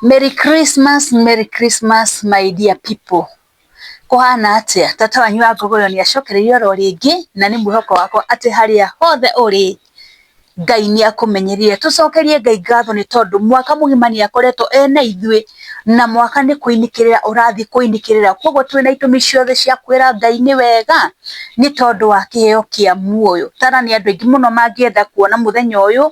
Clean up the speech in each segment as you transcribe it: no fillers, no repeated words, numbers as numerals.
Merry Christmas, Merry Christmas my dear people. Kũhana atĩa? Tata wanyu wa Ngogoyo nĩ acokereirie oro rĩngĩ na nĩ mwĩhoko wakwa atĩ harĩa hothe ũrĩ Ngai nĩ akũmenyereire. Tũcokerie Ngai ngatho nĩ tondũ mwaka mũgima nĩ akoretwo ena ithuĩ na mwaka nĩ kũinĩkĩrĩra ũrathiĩ kũinĩkĩrĩra. Koguo twĩna itũmi ciothe cia kwĩra Ngai nĩ wega nĩ tondũ wa kĩheo kĩa muoyo. Tara nĩ andũ aingĩ mũno mangĩenda kuona mũthenya ũyũ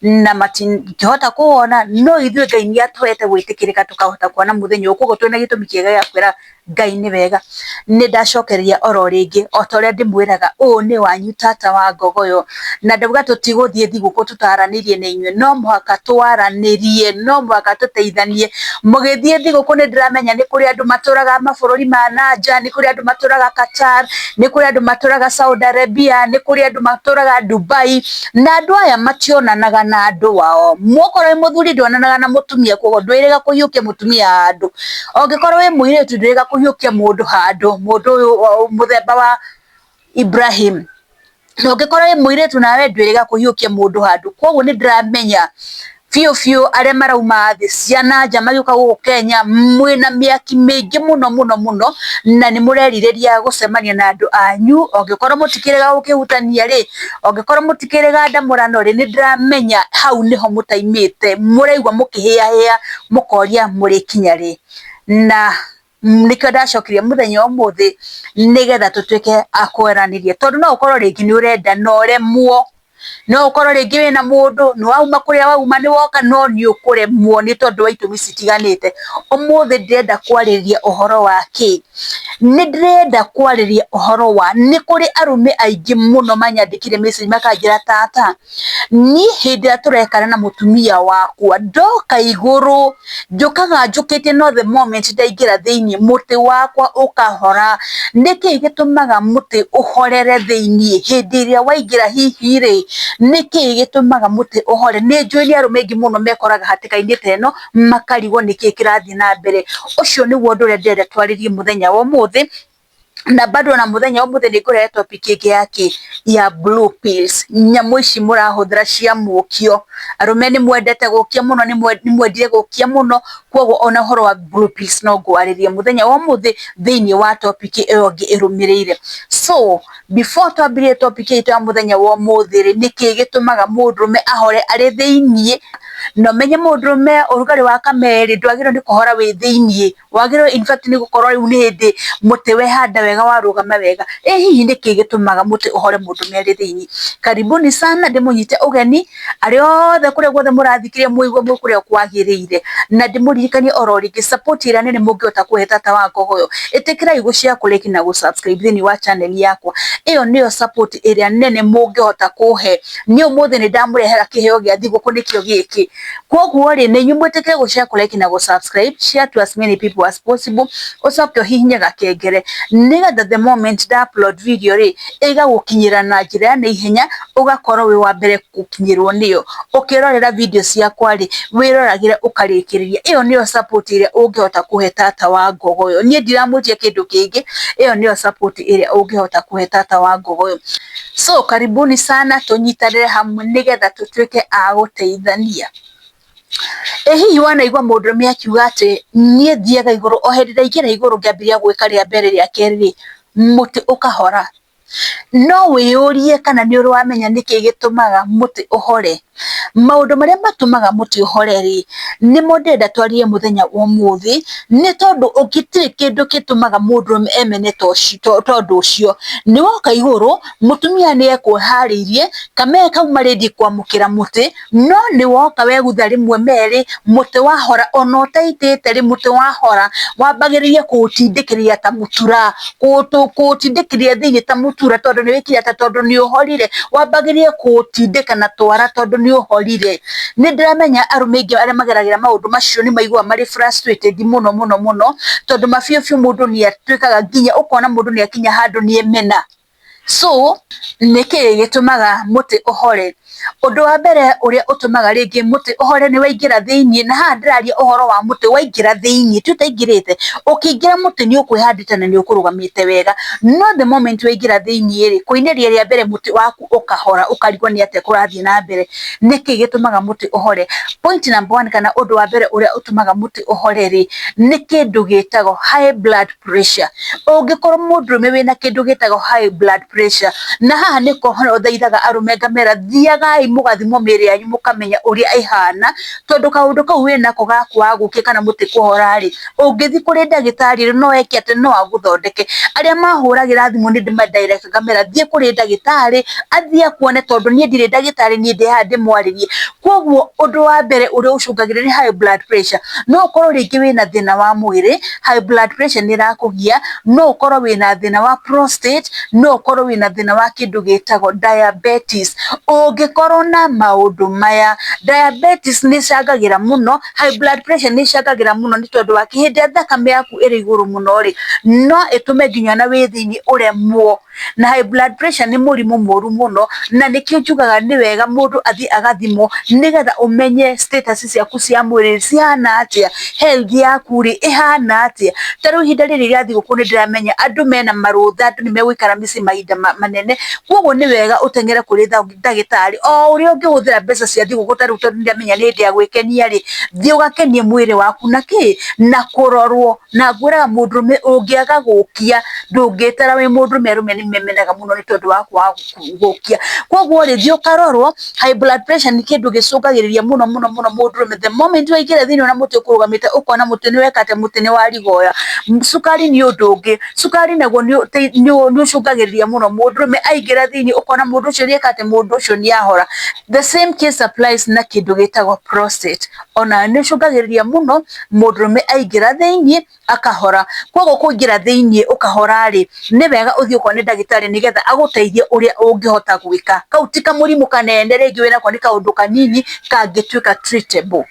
na matingĩhota kũwona, no ithuĩ Ngai nĩ atũhete gwĩtĩkĩrĩka tũkahota kuona mũthenya ũyũ. Koguo twĩna gĩtũmi kĩega gĩa kwĩra Ngai nĩ wega. Nĩ ndacokereria oro rĩngĩ o ta ũrĩa ndĩmwĩraga, ũyũ nĩ wanyu tata wa Ngogoyo, na ndauga tũtigũthiĩ thigũkũ tũtaranĩirie na inyuĩ, no mũhaka twaranĩrie, no mũhaka tũteithanie. Mũgĩthiĩ thigũkũ nĩ ndĩramenya nĩ kũrĩ andũ matũraga mabũrũri ma na nja, nĩ kũrĩ andũ matũraga Qatar, nĩ kũrĩ andũ matũraga Saudi Arabia, nĩ kũrĩ andũ matũraga Dubai, na andũ aya mationanaga na andũ ao. Okorwo wĩ mũthuri ndwonanaga na mũtumia, koguo ndwĩrĩga kũhiũkia mũtumia handũ. Ũngĩkorwo wĩ mũirĩtu ndwĩrĩga kũhiũkia mũndũ handũ, mũndũ ũyũ mũthemba wa Ibrahim. Na ũngĩkorwo wĩ mũirĩtu nawe ndwĩrĩga kũhiũkia mũndũ handũ. Koguo nĩ ndĩramenya biũ biũ arĩa marauma thĩ cia na nja magĩũka gũkũ Kenya mwĩna mĩaki mĩingĩ mũno mũno mũno, na nĩ mũrerirĩria gũcemania na andũ anyu. Ũngĩkorwo mũtikĩrĩga gũkĩhutania rĩ, ũngĩkorwo mũtikĩrĩga ndamũrano rĩ, nĩ ndĩramenya hau nĩho mũtaimĩte, mũraigua mũkĩhĩahĩa mũkoria mũrĩkinya rĩ. Na nĩkĩo ndacokirie mũthenya wa ũmũthĩ nĩgetha tũtuĩke a kwaranĩria, tondũ no ũkorwo rĩngĩ nĩ ũrenda na ũremwo, no ũkorwo rĩngĩ wĩna mũndũ nĩ wauma kũrĩa wauma nĩ woka no nĩ ũkũremwo nĩ tondũ wa itũmi citiganĩte. Ũmũthĩ ndĩrenda kwarĩrĩria ũhoro wa kĩ? Nĩ ndĩrenda kwarĩrĩria ũhoro wa nĩ kũrĩ arũme aingĩ mũno manyandĩkĩire message makanjĩra, tata, niĩ hĩndĩ ĩrĩa tũrekana na mũtumia wakwa ndoka igũrũ njũkaga njũkĩte no the moment ndaingĩra thĩiniĩ mũtĩ wakwa ũkahora. Nĩkĩ gĩtũmaga mũtĩ ũhorere thĩiniĩ hĩndĩ ĩrĩa waingĩra hihi rĩ, nĩkĩ gĩtũmaga mũtĩ ũhore? Nĩ njũĩ nĩ arũme aingĩ mũno mekoraga hatĩka-inĩ ta ĩno makarigwo nĩkĩ kĩrathiĩ na mbere. Ũcio nĩguo ũndũ ũrĩa ndĩrenda twarĩrie mũthenya wa ũmũthĩ. Na bado na mũthenya wa ũmũthĩ nĩ ngũrehe topic ĩngĩ ya kĩ ya blue pills, nyamũ ici mũrahũthĩra cia mũkio. Arũme nĩ mwendete gũkia mũno, nĩ mwendire gũkia mũno, koguo ona ũhoro wa blue pills no ngwarĩrie mũthenya wa ũmũthĩ thĩiniĩ wa topic ĩyo ĩngĩ ĩrũmĩrĩire. So before twambĩrĩrie topic itũ ya mũthenya wa ũmũthĩ rĩ, nĩkĩ gĩtũmaga mũndũrũme ahore arĩ thĩiniĩ? Na ũmenye mũndũrũme ũrugarĩ wa kamere ndwagĩrĩirwo nĩ kũhora wĩ thĩiniĩ, wagĩrĩirwo in fact nĩ gũkorwo rĩu nĩ hĩndĩ mũtĩ wehanda wega warũgama wega. Ĩ hihi nĩkĩ gĩtũmaga mũtĩ ũhore mũndũrũme arĩ thĩiniĩ? Karibuni sana, ndĩmũnyite ũgeni arĩa othe kũrĩa guothe mũrathikĩrĩria mũigue mwĩ kũrĩa kwagĩrĩire, na ndĩmũririkanie oro rĩngĩ support ĩrĩa nene mũngĩhota kũhe tata wa Ngogoyo, ĩtĩkĩrai gũ share, kũ like na gũ subscribe thĩiniĩ wa channel yakwa. Ĩyo nĩyo support ĩrĩa nene mũngĩhota kũhe. Niĩ ũmũthĩ nĩ ndamũrehera kĩheo gĩa thigũkũ nĩkĩo gĩkĩ. Koguo rĩ, nĩ inyuĩ mwĩtĩkĩre gũ share, kũ like na gũ subscribe, share to as many people as possible, ũcoke ũhihinye gakengere nĩgetha the moment nda upload video rĩ, ĩgagũkinyĩra na njĩra ya naihenya, ũgakorwo wĩ wa mbere gũkinyĩrwo nĩyo. Ũkĩrorera video ciakwa rĩ, wĩroragĩre ũkarĩkĩrĩria. Ĩyo nĩyo support ĩrĩa ũngĩhota kũhe tata wa Ngogoyo. Niĩ ndiramwĩtia kĩndũ kĩngĩ, ĩyo nĩyo support ĩrĩa ũngĩhota kũhe tata wa Ngogoyo. So karibuni sana, tũnyitanĩre hamwe nĩgetha tũtuĩke a gũteithania. Ĩ hihi wanaigua mũndũrũme akiuga atĩ niĩ thiaga igũrũ o hĩndĩ ndaingĩra igũrũ ngĩambĩrĩria gwĩka rĩa mbere rĩa kerĩ rĩ, mũtĩ ũkahora. No wĩyũrie kana nĩ ũrĩ wamenya nĩkĩ gĩtũmaga mũtĩ ũhore. Maũndũ marĩa matũmaga mũtĩ ũhore rĩ, nĩmo ndĩrenda twarie mũthenya wa ũmũthĩ, nĩ tondũ gũtirĩ kĩndũ gĩtũmaga mũndũrũme emene ta ũndũ ũcio. Nĩ woka igũrũ, mũtumia nĩ ekwĩharĩirie, kamee kauma ready kwamũkĩra mũtĩ, no nĩ woka wegutha rĩmwe merĩ, mũtĩ wahora ona ũtaitĩte rĩ, mũtĩ wahora, wambagĩrĩria kũũtindĩkĩrĩria ta mũtura, kũũtindĩkĩrĩria thĩiniĩ ta mũtura tondũ nĩ wĩkire atĩa, tondũ nĩ ũhorire, wambagĩrĩrie kũũtindĩka na twara tondũ nĩ ũhorire. Nĩ ndĩramenya arũme aingĩ arĩa mageragĩra maũndũ macio nĩ maiguaga marĩ frustrated mũno mũno mũno, tondũ ma biũ biũ mũndũ nĩ atuĩkaga nginya ũkona mũndũ nĩ akinya handũ nĩ emena. So nĩkĩ gĩtũmaga mũtĩ ũhore? Ũndũ wa mbere ũrĩa ũtũmaga rĩngĩ mũtĩ ũhore nĩ waingĩra thĩiniĩ, na haha ndĩraria ũhoro wa mũtĩ waingĩra thĩiniĩ, ti ũtaingĩrĩte, ũkĩingĩra mũtĩ nĩ ũkwĩhandĩte na nĩ ũkũrũgamĩte wega, no the moment waingĩra thĩiniĩ rĩ, kũinĩria rĩa mbere mũtĩ waku ũkahora ũkarigwo nĩ atĩa kũrathiĩ na mbere. Nĩkĩ gĩtũmaga mũtĩ ũhore? Point number one kana ũndũ wa mbere ũrĩa ũtũmaga mũtĩ ũhore rĩ, nĩ kĩndũ gĩtagwo high blood pressure. Ũngĩkorwo mũndũrũme wĩna kĩndũ gĩtagwo high blood pressure, na haha nĩho thaithaga arũme ngamera thiagai mũgathimwo mĩĩrĩ yanyu mũkamenya ũrĩa ĩhana, tondũ kaũndũ kau wĩnako ga kwaga gũkia kana mũtĩ kũhora rĩ, ũngĩthiĩ kũrĩ ndagĩtarĩ no eke atĩ no agũthondeke. Arĩa mahũragĩra thimũ nĩ ndĩma direct ngamera thiĩ kũrĩ ndagĩtarĩ athiĩ akuone tondũ niĩ ndirĩ ndagĩtarĩ niĩ ndĩ haha ndĩmwarĩrie. Koguo ũndũ wa mbere ũrĩa ũcũngagĩrĩria nĩ high blood pressure. No ũkorwo rĩngĩ wĩna thĩna wa mwĩrĩ, high blood pressure nĩ ĩrakũgia, no ũkorwo wĩna thĩna wa prostate, no ũkorwo wĩna thĩna wa kĩndũ gĩtagwo diabetes. Ũngĩkorwo na maũndũ maya, diabetes nĩ ĩcangagĩra mũno, high blood pressure nĩ ĩcangagĩra mũno nĩ tondũ wa kĩ, hĩndĩ ĩrĩa thakame yaku ĩrĩ igũrũ mũno rĩ, no ĩtũme nginya ona wĩ thĩiniĩ ũremwo. Na high blood pressure nĩ mũrimũ mũru mũno, na nĩkĩo njugaga nĩ wega mũndũ athiĩ agathimwo nĩgetha ũmenye status ciaku cia mwĩrĩ cihana atĩa, health yaku rĩ ĩhana atĩa. Ta rĩu ihinda rĩrĩ rĩa thigũkũ nĩ ndĩramenya andũ mena marũtha, andũ nĩ megũikara mĩciĩ mahinda manene, koguo nĩ wega ũteng'ere kũrĩ ndagĩtarĩ o ũrĩa ũngĩhũthĩra mbeca cia thigũkũ ta rĩu tondũ nĩndĩramenya nĩ hĩndĩ ya gwĩkenia rĩ, thiĩ ũgakenie mwĩrĩ waku na kĩ, na kũrorwo. Na ngwĩraga mũndũrũme ũngĩaga gũkia ndũngĩtara wĩ mũndũrũme, arũme nĩ memenaga mũno nĩ tondũ wa kwaga gũkia. Koguo rĩ, thiĩ ũkarorwo. High blood pressure nĩ kĩndũ gĩcũngagĩrĩria mũno mũno mũno mũndũrũme, the moment waingĩra thĩiniĩ na mũtĩ ũkũrũgamĩte ũkona mũtĩ nĩ weka atĩa, mũtĩ nĩ warigoya. Cukari nĩ ũndũ ũngĩ, cukari naguo nĩ ũcũngagĩrĩria mũno mũndũrũme aingĩra thĩiniĩ ũkona mũndũ ũcio nĩ eka atĩa, mũndũ ũcio nĩ ahora. The same case applies na kĩndũ gĩtagwo prostate, onayo nĩ ĩcũngagĩrĩria mũno mũndũrũme aingĩra thĩiniĩ akahora. Koguo kũingĩra thĩiniĩ ũkahora rĩ, nĩ wega ũthiĩ ũkone ndagĩtarĩ nĩgetha agũteithie ũrĩa ũngĩhota gwĩka. Kau ti kamũrimũ kanene rĩngĩ wĩnako nĩ kaũndũ kanini kangĩtuĩka treatable.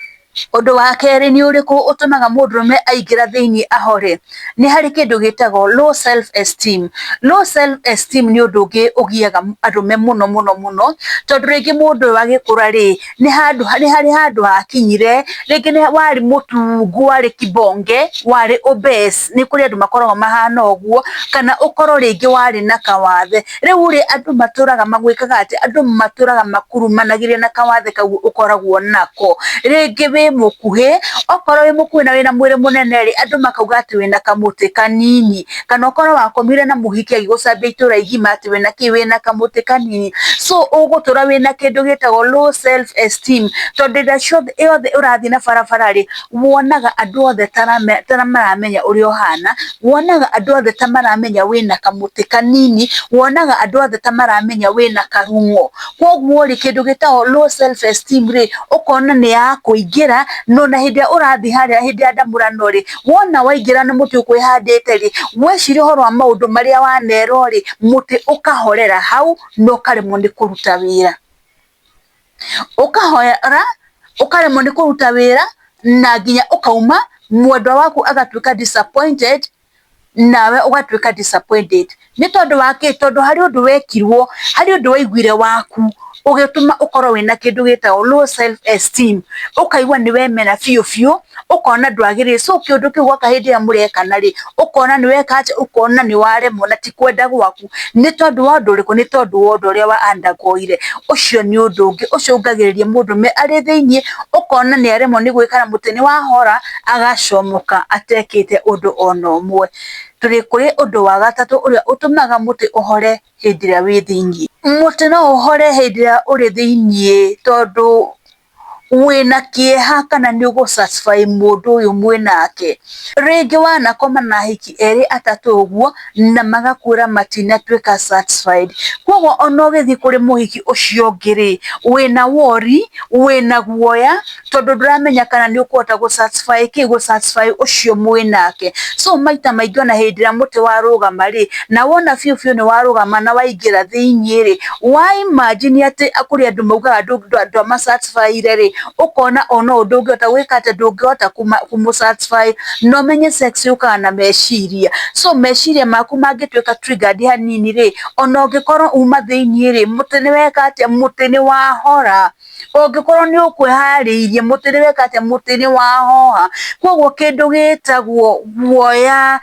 Ũndũ wa kerĩ nĩ ũrĩkũ ũtũmaga mũndũrũme aingĩra thĩiniĩ ahore? Nĩ harĩ kĩndũ gĩtagwo low self esteem. Low self esteem nĩ ũndũ ũngĩ ũgiaga arũme mũno mũno mũno, tondũ rĩngĩ mũndũ ũyũ agĩkũra rĩ, nĩ handũ nĩ harĩ handũ hakinyire, rĩngĩ nĩ warĩ mũtungu, warĩ kibonge, warĩ obese, nĩ kũrĩ andũ makoragwo mahana ũguo, kana ũkorwo rĩngĩ warĩ na kawathe. Rĩu rĩ, andũ matũraga magwĩkaga atĩ, andũ matũraga makurumanagĩria na kawathe kau ũkoragwo nako. Rĩngĩ wĩ mũkuhĩ, okorwo wĩ mũkuhĩ na wĩna mwĩrĩ mũnene rĩ, andũ makauga atĩ wĩna kamũtĩ kanini, kana ũkorwo wakomire na mũhiki agĩgũcambia itũra igima atĩ wĩna kĩ, wĩna kamũtĩ kanini. So ũgũtũra wĩna kĩndũ gĩtagwo low self esteem, tondũ hĩndĩ ciothe yothe ũrathiĩ na barabara rĩ, wonaga andũ othe ta maramenya ũrĩa ũhana, wonaga andũ othe ta maramenya wĩna kamũtĩ kanini, wonaga andũ othe ta maramenya wĩna karung'o. Koguo rĩ, kĩndũ gĩtagwo low self esteem rĩ, ũkona nĩ ya kũingĩra, no na hĩndĩ ĩrĩa ũrathiĩ harĩa hĩndĩ ya ndamũrano rĩ, wona waingĩra na mũtĩ ũkwĩhandĩte rĩ, weciria ũhoro wa maũndũ marĩa wanerwo rĩ, mũtĩ ũkahorera hau na ũkaremwo nĩ kũruta wĩra. Ũkahora, ũkaremwo nĩ kũruta wĩra na nginya ũkauma, mwendwa waku agatuĩka disappointed, nawe ũgatuĩka disappointed. Nĩ tondũ wa kĩ? Tondũ harĩ ũndũ wekirwo, harĩ ũndũ waiguire waku, ũgĩtũma ũkorwo wĩna kĩndũ gĩtagwo low self esteem, ũkaigua nĩ wemena biũ biũ, ũkona ndwagĩrĩire. So kĩũndũ kĩu gwoka hĩndĩ ĩrĩa mũrekana rĩ, ũkona nĩ weka atĩa, ũkona nĩ waremwo na ti kwenda gwaku. Nĩ tondũ wa ũndũ ũrĩkũ? Nĩ tondũ wa ũndũ ũrĩa wa undergo-ire. Ũcio nĩ ũndũ ũngĩ ũcũngagĩrĩria mũndũrũme arĩ thĩiniĩ, ũkona nĩ aremwo nĩ gwĩka na mũtĩ nĩ wahora, agacomoka atekĩte ũndũ ona ũmwe. Tũrĩ kũrĩ ũndũ wa gatatũ ũrĩa ũtũmaga mũtĩ ũhore hĩndĩ ĩrĩa wĩ thĩiniĩ. Mũtĩ no ũhore hĩndĩ ĩrĩa ũrĩ thĩiniĩ tondũ wĩna kĩeha kana nĩ ũgũ satisfy mũndũ ũyũ mwĩnake. Rĩngĩ wanakoma na ahiki erĩ atatũ ũguo na magakwĩra matinatuĩka satisfied. Koguo ona ũgĩthiĩ kũrĩ mũhiki ũcio ũngĩ rĩ, wĩna worry, wĩna guoya tondũ ndũramenya kana nĩ ũkũhota gũ satisfy kĩ, gũ satisfy ũcio mwĩnake. So maita maingĩ ona hĩndĩ ĩrĩa mũtĩ warũgama rĩ, na wona biũ biũ nĩ warũgama na waingĩra thĩiniĩ rĩ, wa imagine atĩ kũrĩ andũ maugaga ndwama satisfy-ire rĩ, Ũkona ona ũyũ ndũngĩhota gwĩka atĩa, ndũngĩhota kũmũ satisfy. Na ũmenye sex yũkaga na meciria, so meciria maku mangĩtuĩka triggered hanini rĩ, ona ũngĩkorwo uma thĩiniĩ rĩ, mũtĩ nĩ weka atĩa, mũtĩ nĩ wahora. Ũngĩkorwo nĩ ũkwĩharĩirie, mũtĩ nĩ weka atĩa, mũtĩ nĩ wahoha. Koguo kĩndũ gĩtagwo guoya,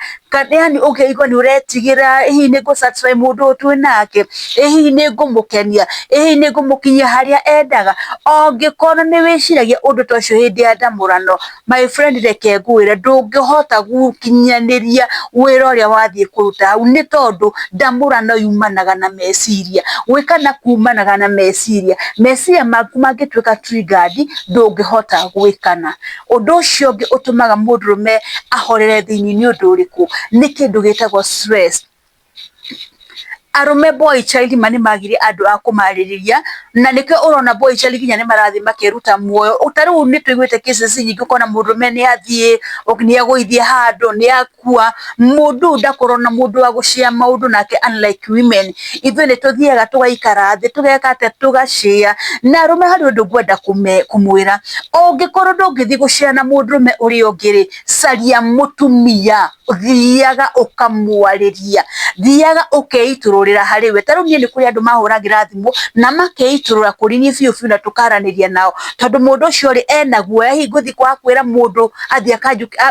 yani ũkeigua nĩ ũretigĩra, hihi nĩ ngũ satisfy mũndũ ũyũ twĩ nake, ĩ hihi nĩ ngũmũkenia, ĩ hihi nĩ ngũmũkinyia harĩa endaga. Ũngĩkorwo nĩ wĩciragia ũndũ ta ũcio hĩndĩ ya ndamũrano, my friend, reke ngwĩre, ndũngĩhota gũkinyanĩria wĩra ũrĩa wathiĩ kũruta hau, nĩ tondũ ndamũrano yumanaga na meciria, gwĩkana kumanaga na meciria. Meciria maku mangĩtuĩka triggered, ndũngĩhota gwĩkana. Ũndũ ũcio ũngĩ ũtũmaga mũndũrũme ahorere thĩiniĩ nĩ ũndũ ũrĩkũ? Nĩ kĩndũ gĩtagwo stress. Arũme, boy child, ma nĩ magire andũ a kũmarĩrĩria, na nĩkĩo ũrona boy child nginya nĩ marathiĩ makeruta muoyo. Ta rĩu nĩ tũiguĩte cases nyingĩ, ũkona mũndũrũme nĩ athiĩ, nĩ agũithia handũ, nĩ akua. Mũndũ ũyũ ndakorwo na mũndũ wa gũ share maũndũ nake, unlike women. Ithuĩ nĩ tũthiaga tũgaikara thĩ, tũgeka atĩa, tũga share. Na arũme, harĩ ũndũ ngwenda kũmwĩra, ũngĩkorwo ndũngĩthiĩ gũ share na mũndũrũme ũrĩa ũngĩ rĩ, caria mũtumia, thiaga ũkamwarĩria, thiaga ũkeitũrũrĩra harĩ we. Ta rĩu niĩ nĩ kũrĩ andũ mahũragĩra thimũ na makeitũrũra kũrĩ niĩ biũ biũ, na tũkaranĩria nao, tondũ mũndũ ũcio rĩ, ena guoya, hihi ngũthiĩ kwaga kwĩra mũndũ athiĩ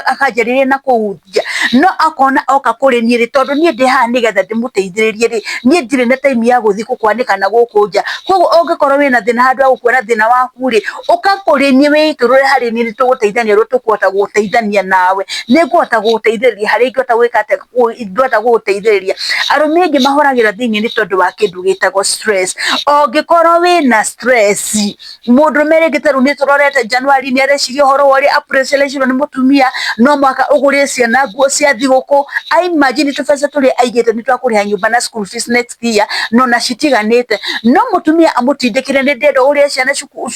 akanjarĩrie na kũu nja, no akona oka kũrĩ niĩ rĩ, tondũ niĩ ndĩ haha nĩgetha ndĩmũteithĩrĩrie rĩ, niĩ ndirĩ na time ya gũthiĩ gũkwanĩka na gũkũ nja. Koguo ũngĩkorwo wĩna thĩna, handũ ha gũkuona thĩna waku rĩ, ũka kũrĩ niĩ wĩitũrũre harĩ niĩ, nĩ tũgũteithania ũrĩa tũkũhota gũteithania nawe, nĩ ngũhota gũgũteithĩrĩria harĩa ingĩhota gwĩka atĩa, ingĩhota gũgũteithĩrĩria. Arũme aingĩ mahoragĩra thĩiniĩ nĩ tondũ wa kĩndũ gĩtagwo stress. Ũngĩkorwo wĩna stress, mũndũrũme rĩngĩ, ta rĩu nĩ tũrorete January, nĩ areciria ũhoro wa ũrĩa apreciatirwo nĩ mũtumia, no mũhaka ũgũrĩre ciana nguo cia thigũkũ. Imagine tũbeca tũrĩa aigĩte nĩ twa kũrĩha nyũmba na school fees next year, no na citiganĩte, no mũtumia amũtindĩkĩre, "Nĩ ndĩrenda ũgũrĩre ciana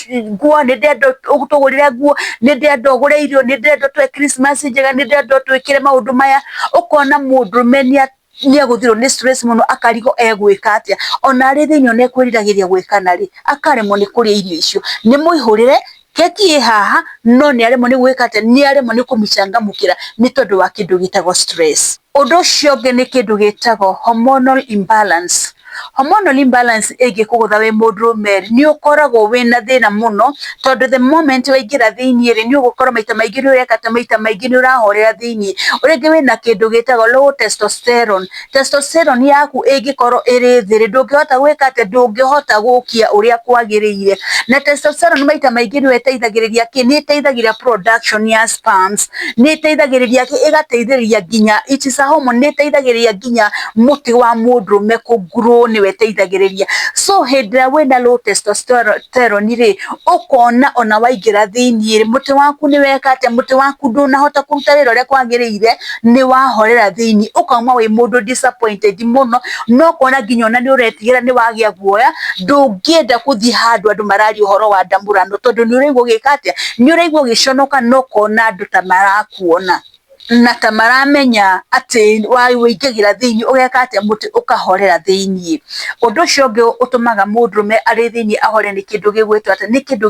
nguo, nĩ ndĩrenda tũgũrĩre nguo, nĩ ndĩrenda ũgũre irio, nĩ ndĩrenda tũhe Christmas njega, nĩ ndĩrenda twĩkĩre maũndũ maya." Ũkona mũndũrũme nĩ agũthirwo nĩ stress mũno, akarigwo egwĩka atĩa. Ona arĩ thĩinĩ, ona ekwĩriragĩria gwĩkana rĩ, akaremwo nĩ kũrĩa irio icio. Nĩ mũihũrĩre keki ĩ haha, no nĩ aremwo nĩ gwĩka atĩa, nĩ aremwo nĩ kũmĩcangamũkĩra nĩ tondũ wa kĩndũ gĩtagwo stress. Ũndũ ũcio ũngĩ nĩ kĩndũ gĩtagwo hormonal imbalance. Hormonal imbalance ĩngĩkũgũtha wĩ mũndũrũme, nĩ ũkoragwo wĩna thĩna mũno, tondũ the moment waingĩra thĩiniĩ rĩ, nĩ ũgũkorwo maita maingĩ nĩ ũreka ta maita maingĩ nĩ ũrahorera thĩiniĩ. Rĩngĩ wĩna kĩndũ gĩtagwo low testosterone. Testosterone yaku ĩngĩkorwo ĩrĩ thĩ rĩ, ndũngĩhota gwĩka atĩa, ndũngĩhota gũkia ũrĩa kwagĩrĩire. Na testosterone maita maingĩ nĩyo ĩteithagĩrĩria kĩ? Nĩ ĩteithagĩrĩria production ya sperms, nĩ ĩteithagĩrĩria kĩ? Ĩgateithĩrĩria nginya, it is a hormone, nĩ ĩteithagĩrĩria nginya mũtĩ wa mũndũrũme kũ grow, nĩwe ĩteithagĩrĩria. So hĩndĩ ĩrĩa wĩna low testosterone rĩ, ũkona ona waingĩra thĩiniĩ rĩ, mũtĩ waku nĩ weka atĩa, mũtĩ waku ndũnahota kũruta wĩra ũrĩa kwagĩrĩire, nĩ wahorera thĩiniĩ, ũkauma wĩ mũndũ disappointed mũno, no ũkona nginya ona nĩ ũretigĩra, nĩ wagĩa guoya, ndũngĩenda gũthiĩ handũ andũ mararia ũhoro wa ndamũrano, tondũ nĩ ũraigua ũgĩka atĩa, nĩ ũraigua ũgĩconoka, na ũkona andũ ta marakuona na ta maramenya atĩ wĩingĩgĩra thĩiniĩ, ũgeka atĩa, mũtĩ ũkahorera thĩiniĩ. Ũndũ ũcio ũngĩ ũtũmaga mũndũrũme arĩ thĩiniĩ ahore nĩ kĩndũ gĩgwĩtwo atĩa? Nĩ kĩndũ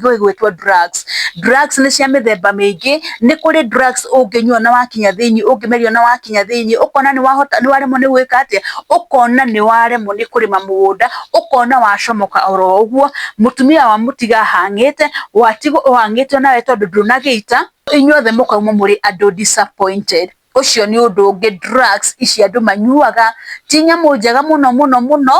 gĩgwĩtwo drugs. Drugs nĩ cia mĩthemba mĩingĩ. Nĩ kũrĩ drugs ũngĩnyua na wakinya thĩiniĩ, ũngĩmeria na wakinya thĩiniĩ, ũkona nĩ wahota, nĩ waremwo nĩ gwĩka atĩa, ũkona nĩ waremwo nĩ kũrĩma mũgũnda, ũkona wacomoka oro ũguo, mũtumia wamũtiga ahang'ĩte, watigwo ũhang'ĩte onawe tondũ ndũnagĩita, inyuothe mũkauma mũrĩ andũ disappointed. Ũcio nĩ ũndũ ũngĩ. Drugs ici andũ manyuaga ti nyamũ njega mũno mũno mũno,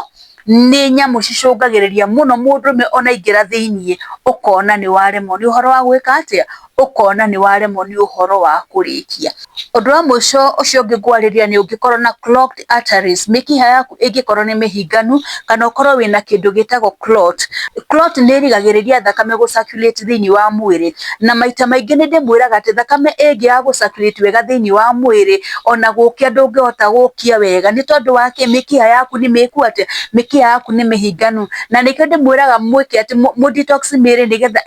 nĩ nyamũ cicũngagĩrĩria mũno mũndũrũme ona aingĩra thĩiniĩ, ũkona nĩ waremwo nĩ ũhoro wa gwĩka atĩa, ũkona nĩ waremwo nĩ ũhoro wa kũrĩkia. Ũndũ wa mũico ũcio ũngĩ ngwarĩria nĩ ũngĩkorwo na clogged arteries, mĩkiha yaku ĩngĩkorwo nĩ mĩhinganu, kana ũkorwo wĩna kĩndũ gĩtagwo clot. Clot nĩ ĩrigagĩrĩria thakame gũ circulate thĩiniĩ wa mwĩrĩ, na maita maingĩ nĩ ndĩmwĩraga atĩ thakame ĩngĩaga gũ circulate wega thĩiniĩ wa mwĩrĩ, ona gũkia ndũngĩhota gũkia wega. Nĩ tondũ wa kĩ? Mĩkiha yaku nĩ mĩku atĩa? Mĩkiha yaku nĩ mĩhinganu. Na nĩkĩo ndĩmwĩraga mwĩke atĩ mũ detox mĩĩrĩ, nĩgetha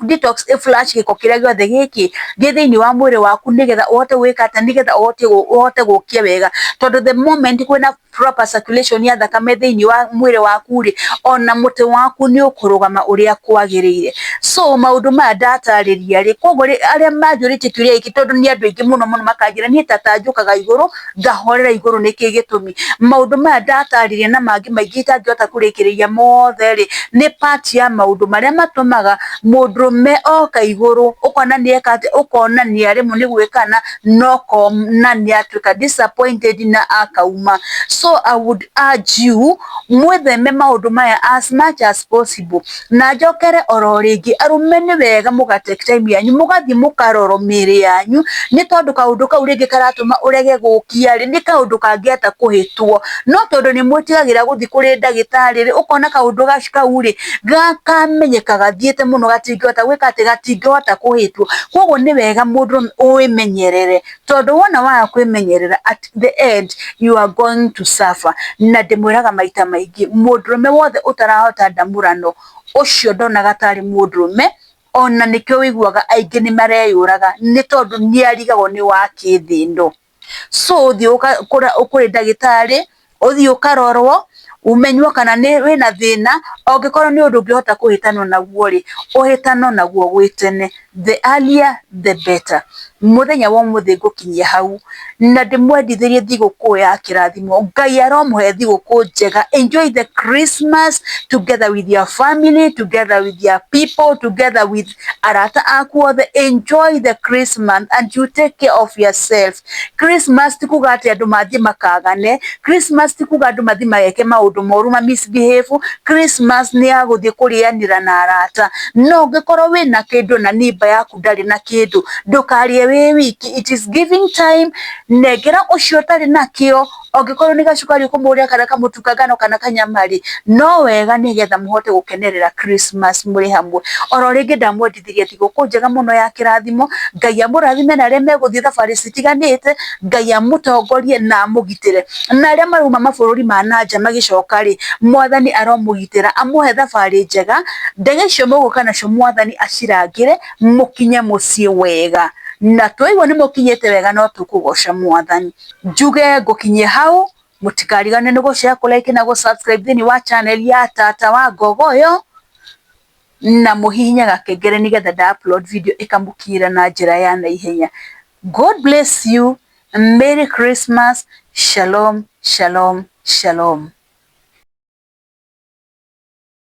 detox ĩ flush gĩko kĩrĩa gĩothe. gĩothe gĩkĩ gĩ thĩinĩ wa mwĩrĩ waku nĩgetha ũhote gwĩka atĩa, nĩgetha ũhote gũkia wega, tondũ the moment kwĩna proper circulation ya thakame thĩinĩ wa mwĩrĩ waku rĩ, ona mũtĩ waku nĩ ũkũrũgama ũrĩa kwagĩrĩire. So maũndũ maya ndatarĩria rĩ, koguo rĩ, arĩa manjũrĩtie kĩũria gĩkĩ tondũ nĩ andũ aingĩ mũno mũno makanjĩra niĩ tata njũkaga igũrũ ngahorera igũrũ nĩkĩ gĩtũmi. Maũndũ maya ndatarĩria na mangĩ maingĩ itangĩhota kũrĩkĩrĩria mothe rĩ, nĩ part ya maũndũ marĩa matũmaga mũndũrũme oka igũrũ ũkona nĩ eka atĩa, ũkona nĩ aremwo nĩ gwĩkana na ũkona nĩ atuĩka disappointed na akauma. So I would urge you mwĩtheme maũndũ maya as much as possible. Na njokere oro rĩngĩ, arũme nĩ wega mũga take time yanyu, mũgathiĩ mũkarorwo mĩĩrĩ yanyu, nĩ tondũ kaũndũ kau rĩngĩ karatũma ũrege gũkia rĩ, nĩ kaũndũ kangĩhota kũhĩtwo. No tondũ nĩ mwĩtigagĩra gũthiĩ kũrĩ ndagĩtarĩ rĩ, ũkona kaũndũ kau rĩ, gakamenyeka gathiĩte mũno gatingĩhota gwĩka atĩ, gatingĩhota kũhĩtwo. Koguo nĩ wega mũndũrũme wĩmenyerere, tondũ wona waga kwĩmenyerera at the end you are going to suffer. Na ndĩmwĩraga maita maingĩ, mũndũrũme wothe ũtarahota ndamũrano, ũcio ndonaga tarĩ mũndũrũme, ona nĩkĩo wĩiguaga aingĩ nĩ mareyũraga, nĩ tondũ nĩ arigagwo nĩ wakĩ thĩ ĩno. So thiĩ kũrĩ ndagĩtarĩ, ũthiĩ ũkarorwo, ũmenywo kana nĩ wĩna thĩna, angĩkorwo nĩ ũndũ ũngĩhota kũhĩtanwo naguo rĩ, ũhĩtanwo naguo gwĩ tene. The earlier the better. Mũthenya wa ũmũthĩ ngũkinyia hau, na ndĩmwendithĩrie thigũkũ ya kĩrathimo. Ngai aromũhe thigũkũ njega. Enjoy the Christmas together with your family, together with your people, together with arata aku othe. Enjoy the Christmas and you take care of yourself. Christmas ti kuga atĩ andũ mathiĩ makagane. Christmas ti kuga andũ mathiĩ mageke maũndũ moru ma misbehave. Christmas nĩ ya gũthiĩ kũrĩanĩra na arata. No ũngĩkorwo wĩna kĩndũ na neighbor yaku ndarĩ na kĩndũ, ndũkarĩe wĩ wiki. It is giving time. Nengera ũcio ũtarĩ nakĩo, angĩkorwo nĩ gacukari ũkũmũgũrĩra kana kamũtu ka ngano kana kanyama rĩ, no wega nĩgetha mũhote gũkenerera Christmas mũrĩ hamwe. Oro rĩngĩ ndamwendithĩria thigũkũ njega mũno ya kĩrathimo. Ngai amũrathime na arĩa megũthiĩ thabarĩ citiganĩte, Ngai amũtongorie na amũgitĩre. Na arĩa marauma mabũrũri ma na nja magĩcoka rĩ, Mwathani aromũgitĩra, amũhe thabarĩ njega, ndege icio mũgũka nacio Mwathani acirangĩre, mũkinye mũciĩ wega. Na twaigua nĩ mũkinyĩte wega no tũkũgoca Mwathani. Njuge ngũkinyia hau, mũtikariganĩrwo nĩ gũ share, kũ like na gũ subscribe thĩinĩ wa channel ya Tata wa Ngogoyo, na mũhihinye gakengere nĩgetha nda upload video ĩkamũkinyĩra na njĩra ya naihenya. God bless you. Merry Christmas. Shalom, shalom, shalom.